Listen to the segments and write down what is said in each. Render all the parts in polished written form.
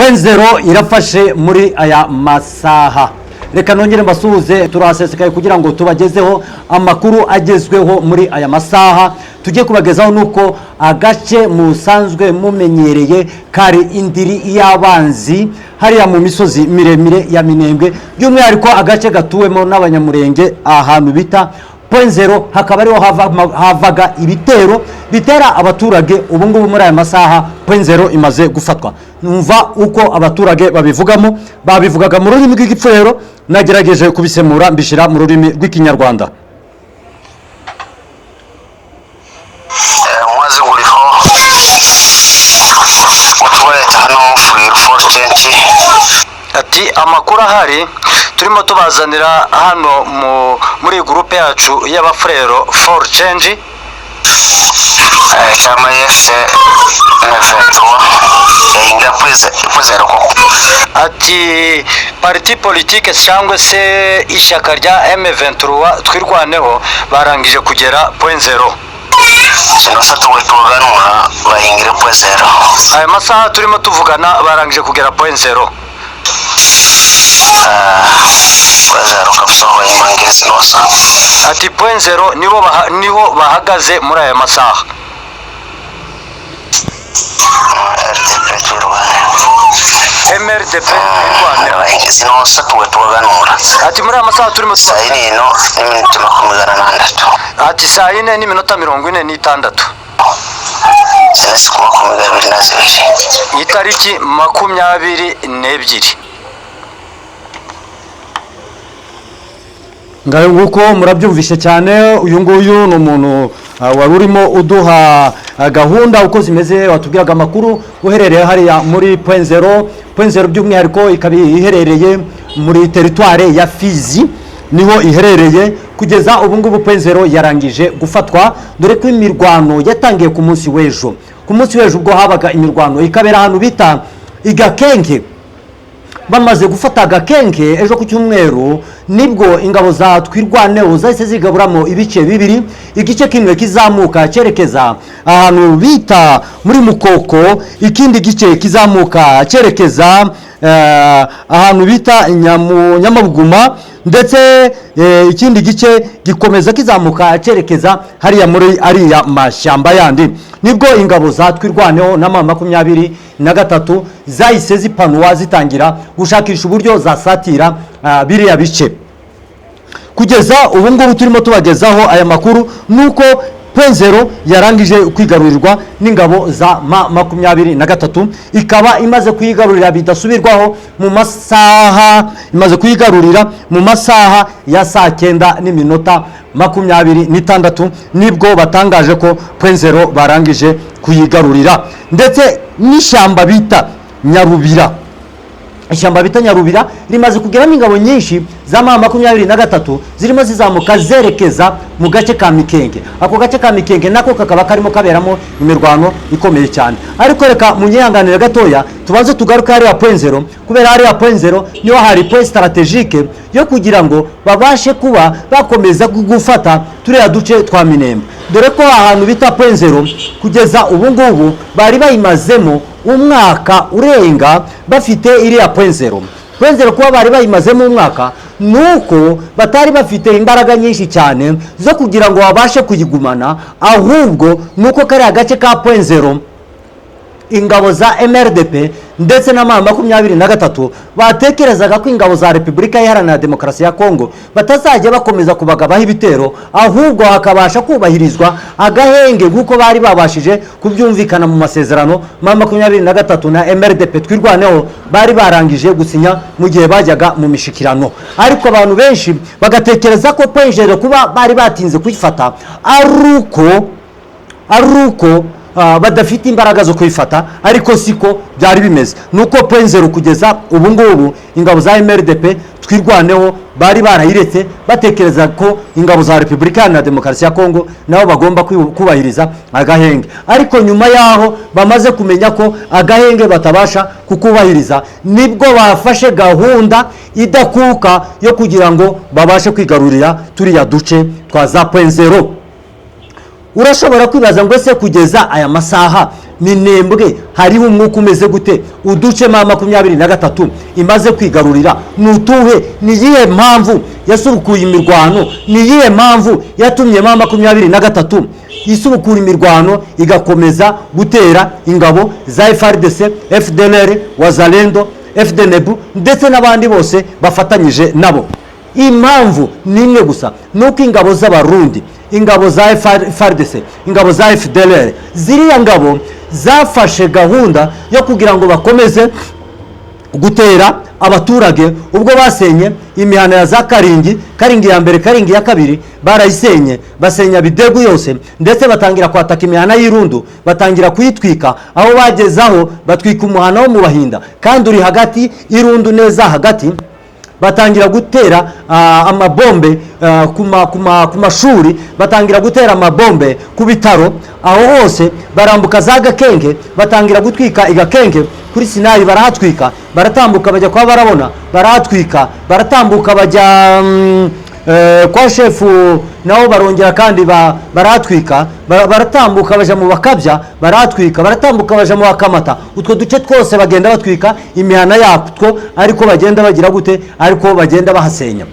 Point zero irafashe muri aya masaha. Reka nongere mbasuhuze, turahasesekaye kugira ngo tubagezeho amakuru agezweho muri aya masaha. Tujye kubagezaho nuko agace musanzwe mumenyereye kari indiri y'abanzi hariya mu misozi miremire ya Minembwe, by'umwihariko agace gatuwemo n'Abanyamurenge ahantu bita Point zero, hakaba ariho havaga ibitero bitera abaturage. Ubu ngubu muri aya masaha Point zero imaze gufatwa. Numva uko abaturage babivugamo, babivugaga mu rurimi rw'Igipfurero, nagerageje kubisemura mbishyira mu rurimi rw'Ikinyarwanda. Umwazi guriho utweta hano Fuliru for change. Ati amakuru ahari turimo tubazanira hano muri groupe yacu y'Abafurero for change. Chama AFC M23 yayingira Point zero koko. Ati parti politique cyangwa se ishyaka rya M23 Twirwaneho barangije kugera Point zero. Sinosa tuwetuganura bayingire Point zero. Aya masaha turimo tuvugana barangije kugera Point zero. Point zero kabisa bayimangire sinosa. Ati Point zero nibo niho bahagaze muri aya masaha. RDP Twirwane. MRDP Twirwaneho. Bayingire sinosa tuwetuganura. Ati muri aya masaha turimo Saa yine ino n'iminota 46. Ati saa 4 n'iminota 46. Sinasi ku 22. Itariki 22. Ngayo nguko murabyumvishe cyane. Uyu nguyu ni umuntu wari urimo uduha gahunda uko zimeze, watubwiraga amakuru uherereye hariya muri Point zero. Point zero by'umwihariko ikaba iherereye muri teritware ya Fizi, niho iherereye kugeza ubu ngubu. Point zero yarangije gufatwa, dore ko imirwano yatangiye ku munsi w'ejo. Ku munsi w'ejo ubwo habaga imirwano ikabera ahantu bita Igakenke. Bamaze gufata Agakenke ejo ku cyumweru, nibwo ingabo za Twirwaneho zahise zigaburamo ibice bibiri: igice kimwe kizamuka cyerekeza ahantu bita muri Mukoko, ikindi gice kizamuka cyerekeza ahantu bita Nyamabuguma, ndetse ikindi gice gikomeza kizamuka cyerekeza hariya muri ariya mashyamba yandi. Nibwo ingabo za Twirwaneho na M23 zahise zipanuwa, zitangira gushakisha uburyo zasatira biriya bice. Kugeza ubu ngubu turimo tubagezaho aya makuru nuko Point zero yarangije kwigarurirwa n'ingabo za M23, ikaba imaze kuyigarurira bidasubirwaho mu masaha, imaze kuyigarurira mu masaha ya saa 9 n'iminota 26, nibwo batangaje ko Point zero barangije kuyigarurira, ndetse n'ishyamba bita Nyarubira. Ishyamba bita Nyarubira rimaze kugeramo ingabo nyinshi za M23 zirimo zizamuka zerekeza mu gace ka Mikenge. Ako gace ka Mikenge nako kakaba karimo kaberamo imirwano ikomeye cyane. Ariko reka munyihanganire gatoya tubanze tugaruke hariya Point zero, kubera hariya Point zero niho hari point stratégique yo kugira ngo babashe kuba bakomeza gufata turiya duce twa Minembwe, dore ko ahantu bita Point zero kugeza ubu ngubu bari bayimazemo umwaka urenga bafite iriya Point zero. Point zero kuba bari bayimazemo umwaka nuko batari bafite imbaraga nyinshi cyane zo kugira ngo babashe kuyigumana, ahubwo nuko kariya gace ka Point zero ingabo za MRDP ndetse na M23 batekerezaga ko ingabo za Repubulika Iharanira Demokarasi ya Kongo batazajya bakomeza kubagabaho ibitero, ahubwo hakabasha kubahirizwa agahenge nk'uko bari babashije kubyumvikana mu masezerano M23 na MRDP Twirwaneho bari barangije gusinya mu gihe bajyaga mu mishikirano. Ariko abantu benshi bagatekereza ko Point zero kuba bari batinze kuyifata ari uko badafite imbaraga zo kuyifata, ariko siko byari bimeze. Nuko Point zero kugeza ubu ngubu ingabo za MRDP Twirwaneho bari barayiretse, batekereza ko ingabo za Repubulika Iharanira Demokarasi ya Kongo nabo bagomba kubahiriza agahenge. Ariko nyuma yaho bamaze kumenya ko agahenge batabasha kukubahiriza, nibwo bafashe gahunda idakuka yo kugira ngo babashe kwigarurira turiya duce twa za Point zero. Urashobora kwibaza ngo ese kugeza aya masaha Minembwe hariho umwuka umeze gute? Uduce M23 imaze kwigarurira ni utuhe? Ni iyihe mpamvu yasubukuye imirwano? Ni iyihe mpamvu yatumye M23 isubukura imirwano, igakomeza gutera ingabo za FARDC, FDLR, Wazalendo, FDNB ndetse n'abandi bose bafatanyije nabo? Impamvu ni imwe gusa, ni uko ingabo z'Abarundi, ingabo za FARDC, ingabo za FDLR, ziriya ngabo zafashe gahunda yo kugira ngo bakomeze gutera abaturage. Ubwo basenye imihana ya za Karingi, Karingi ya mbere, Karingi ya kabiri, barayisenye, basenya Bidegu yose, ndetse batangira kwataka imihana y'Irundu, batangira kuyitwika, aho bagezaho batwika umuhana wo mu Bahinda kandi uri hagati y'Irundu neza hagati. Batangira gutera amabombe ku mashuri, batangira gutera amabombe ku bitaro, aho hose barambuka za Gakenke, batangira gutwika Igakenke kuri Sinayi, barahatwika, baratambuka bajya kwa Barabona, barahatwika, baratambuka bajya kwa Shefu, nabo barongera kandi barahatwika, baratambuka baja mu Bakabya, baratwika, baratambuka baja mu Bakamata. Utwo duce twose bagenda batwika imihana yatwo, ariko bagenda bagira gute? Ariko bagenda bahasenya.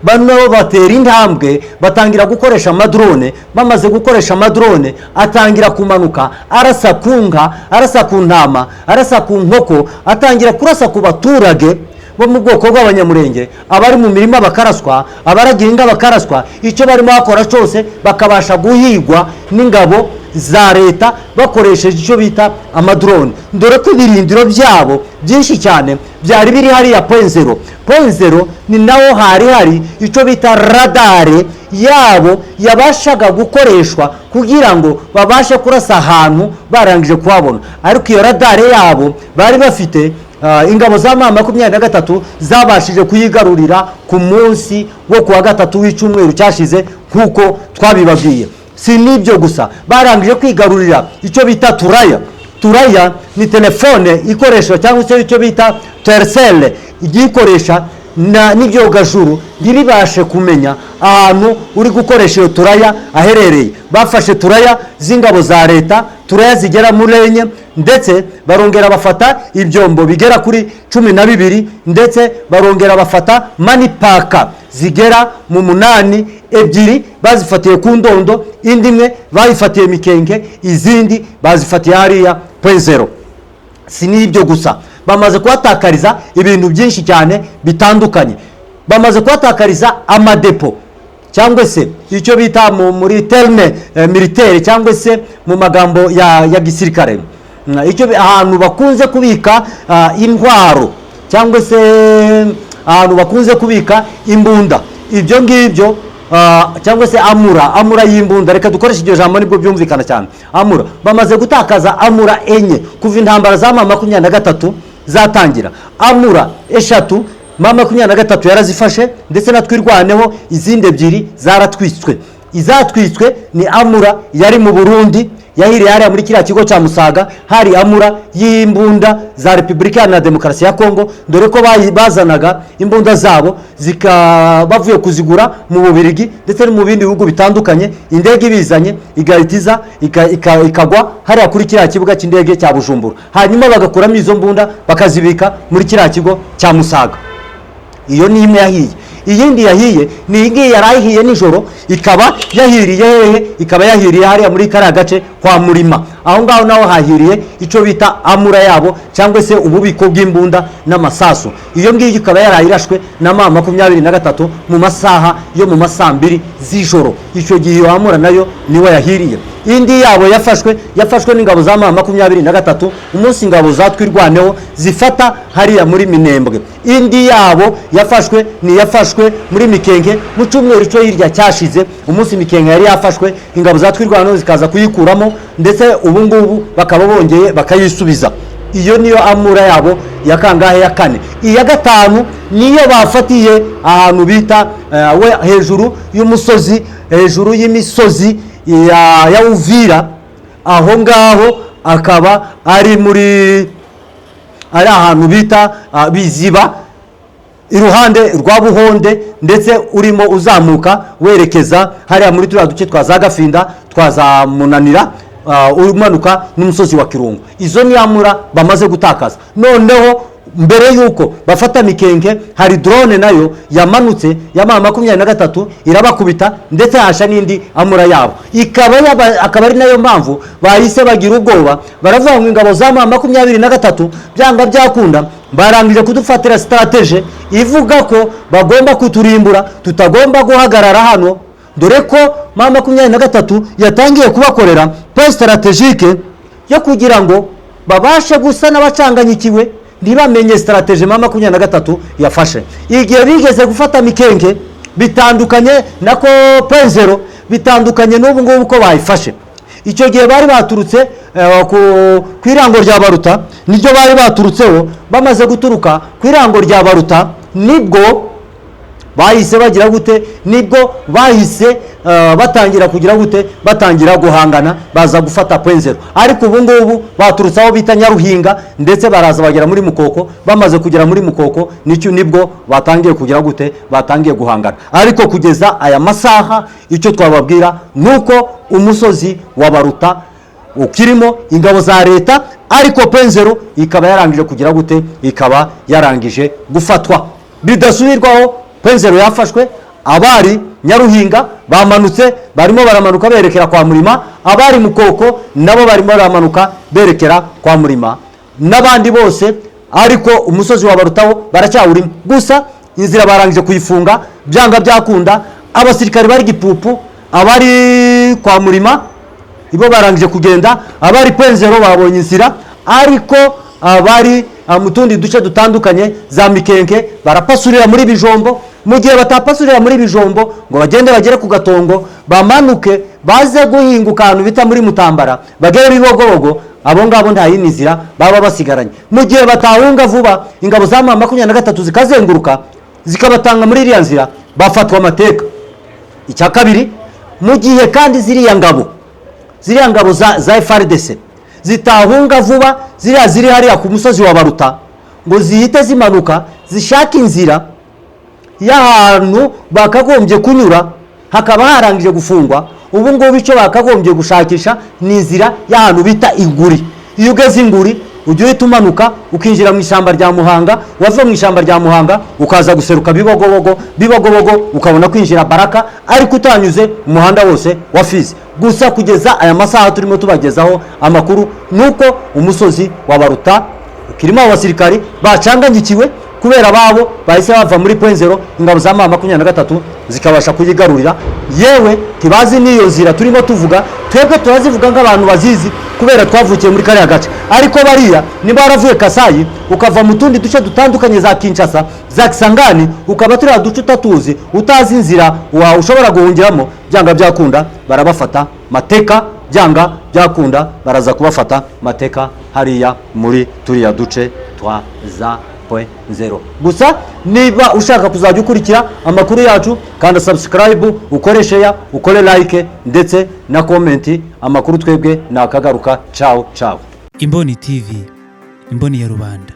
Bano batera intambwe, batangira gukoresha amadrone. Bamaze gukoresha amadrone, atangira kumanuka arasa ku nka, arasa ku ntama, arasa ku nkoko, atangira kurasa ku baturage bo mu bwoko bw'Abanyamurenge. Abari mu mirima bakaraswa, abaragira inka bakaraswa, icyo barimo bakora cyose bakabasha guhigwa n'ingabo za leta bakoresheje icyo bita amadrone, dore ko ibirindiro byabo byinshi cyane byari biri hariya Point Zéro. Point Zéro ni naho hari hari icyo bita radar yabo yabashaga gukoreshwa kugira ngo babashe kurasa ahantu barangije kuhabona. Ariko iyo radar yabo bari bafite, ingabo za M23 zabashije kuyigarurira ku munsi wo kuwa gatatu w'icyumweru cyashize, nk'uko twabibabwiye. Si n'ibyo gusa, barangije kwigarurira icyo bita Thuraya. Thuraya ni telefone ikoreshwa, cyangwa se icyo bita Telcel, igikoresha n'ibyogajuru ntibibashe kumenya ahantu uri gukoresha iyo Thuraya aherereye. Bafashe Thuraya z'ingabo za leta, Thuraya zigera muri enye, ndetse barongera bafata ibyombo bigera kuri 12, ndetse barongera bafata manipack zigera mu munani. Ebyiri bazifatiye ku Ndondo, indi imwe bayifatiye Mikenke, izindi bazifatiye hariya Point Zéro. Si n'ibyo gusa, bamaze kuhatakariza ibintu byinshi cyane bitandukanye. Bamaze kuhatakariza amadepo, cyangwa se icyo bita muri terme militaire, cyangwa se mu magambo ya gisirikare, icyo ahantu bakunze kubika intwaro, cyangwa se ahantu bakunze kubika imbunda, ibyo ngibyo, cyangwa se amura y'imbunda, reka dukoreshe iryo jambo nibwo byumvikana cyane. Amura, bamaze gutakaza amura enye kuva intambara za M23 zatangira. Amura eshatu M23 yarazifashe, ndetse na Twirwaneho. Izindi ebyiri zaratwitswe. Izatwitswe ni amura yari mu Burundi, yahiriye hariya muri kiriya kigo cya Musaga. Hari amura y'imbunda za Repubulika Iharanira Demokarasi ya Kongo, dore ko bazanaga imbunda zabo bavuye kuzigura mu Bubirigi ndetse no mu bindi bihugu bitandukanye. Indege ibizanye igahita iza ikagwa hariya kuri kiriya kibuga cy'indege cya Bujumbura, hanyuma bagakuramo izo mbunda bakazibika muri kiriya kigo cya Musaga. Iyo ni imwe yahiye. Iyindi yahiye ni iyi ngiyi yari ahiye nijoro, ikaba yahiriye hehe? Ikaba yahiriye hariya muri kariya gace kwa Murima. Aho ngaho naho hahiriye icyo bita amura yabo, cyangwa se ububiko bw'imbunda n'amasasu. Iyo ngiyo ikaba yarayirashwe na M23 mu masaha yo mu masaa 2 z'ijoro. Icyo gihe iyo amura nayo niwe yahiriye. Indi yabo yafashwe n'ingabo za M23 umunsi ingabo za Twirwaneho zifata hariya muri Minembwe. Indi yabo yafashwe ni yafashwe muri Mikenke mu cyumweru cyo hirya cyashize, umunsi Mikenke yari yafashwe, ingabo za Twirwaneho zikaza kuyikuramo, ndetse ubu ngubu bakaba bongeye bakayisubiza. Iyo niyo amura yabo ya kangahe? Ya kane. Iya gatanu niyo bafatiye ahantu bita we hejuru y'umusozi, hejuru y'imisozi ya Uvira. Aho ngaho akaba ari muri ari ahantu bita Biziba, iruhande rwa Buhonde, ndetse urimo uzamuka werekeza hariya muri turiya duce twa za Gafinda, twa za Munanira. umanuka n'umusozi wa Kirungu. Izo ni amura bamaze gutakaza. Noneho mbere y'uko bafata Mikenke, hari drone nayo yamanutse ya M23 irabakubita, ndetse hasha n'indi amura yabo ikaba akaba ari nayo mpamvu bahise bagira ubwoba, baravuga ngo ingabo za M23 byanga byakunda barangije kudufatira stratégie ivuga ko bagomba kuturimbura, tutagomba guhagarara hano, dore ko M23 yatangiye kubakorera plan stratégique yo kugira ngo babashe gusa n'abacanganyikiwe, ntibamenye stratégie M23 yafashe. Igihe bigeze gufata Mikenke bitandukanye nako Point Zéro, bitandukanye n'ubu ngubu ko bayifashe. Icyo gihe bari baturutse ku irango rya Baruta, niryo bari baturutseho. Bamaze guturuka ku irango rya Baruta, nibwo bahise bagira gute? Nibwo bahise batangira kugira gute? Batangira guhangana, baza gufata Point Zéro. Ariko ubu ngubu baturutse aho bita Nyaruhinga, ndetse baraza bagera muri Mukoko. Bamaze kugera muri Mukoko, nicyo nibwo batangiye kugira gute? Batangiye guhangana. Ariko kugeza aya masaha, icyo twababwira ni uko umusozi wa Baruta ukirimo ingabo za leta, ariko Point Zéro ikaba yarangije kugira gute? Ikaba yarangije gufatwa bidasubirwaho. Point Zéro yafashwe. Abari Nyaruhinga bamanutse, barimo baramanuka berekera kwa Murima. Abari Mukoko nabo barimo baramanuka berekera kwa Murima n'abandi bose, ariko umusozi wa Barutaho baracyawurimo. Gusa inzira barangije kuyifunga. Byanga byakunda, abasirikare bari Gipupu, abari kwa Murima ibo barangije kugenda, abari Point Zéro babonye inzira, ariko abari mu tundi duce dutandukanye za Mikenke barapasurira muri Bijombo. Mu gihe batapasurira muri Bijombo ngo bagende bagere ku Gatongo, bamanuke baze guhinguka ahantu bita muri Mutambara, bagere Bibogobogo, abo ngabo nta yindi nzira baba basigaranye. Mu gihe batahunga vuba, ingabo za M23 zikazenguruka zikabatanga muri iriya nzira, bafatwa amateka. Icya kabiri, mu gihe kandi ziriya ngabo za FARDC zitahunga vuba, ziriya ziri hariya ku musozi wa Baruta, ngo zihite zimanuka zishaka inzira y'ahantu bakagombye kunyura, hakaba harangije gufungwa. Ubu ngubu icyo bakagombye gushakisha ni inzira y'ahantu bita Inguri. Iyo ugeze Inguri, ujya uhita umanuka ukinjira mu ishyamba rya Muhanga, wava mu ishyamba rya Muhanga ukaza guseruka Bibogobogo, Bibogobogo ukabona kwinjira Baraka, ariko utanyuze umuhanda wose wa Fizi. Gusa kugeza aya masaha turimo tubagezaho amakuru, ni uko umusozi wa Baruta ukirimo abo basirikari bacanganyikiwe kubera babo bahise bava muri Point Zéro, ingabo za M23 zikabasha kuyigarurira. Yewe, ntibazi n'iyo nzira turimo tuvuga. Twebwe turazivuga nk'abantu bazizi kubera twavukiye muri kariya gace, ariko bariya niba waravuye Kasayi, ukava mu tundi duce dutandukanye za Kinshasa, za Kisangani, ukaba turiya duce utatuzi, utazi inzira wa ushobora guhungiramo, byanga byakunda barabafata mateka. Byanga byakunda baraza kubafata mateka hariya muri turiya duce twa za Point Zéro. Gusa niba ushaka kuzajya ukurikira amakuru yacu, kanda subscribe, ukore share, ukore like ndetse na comment. Amakuru twebwe nakagaruka. Ciao ciao. Imboni TV, imboni ya rubanda.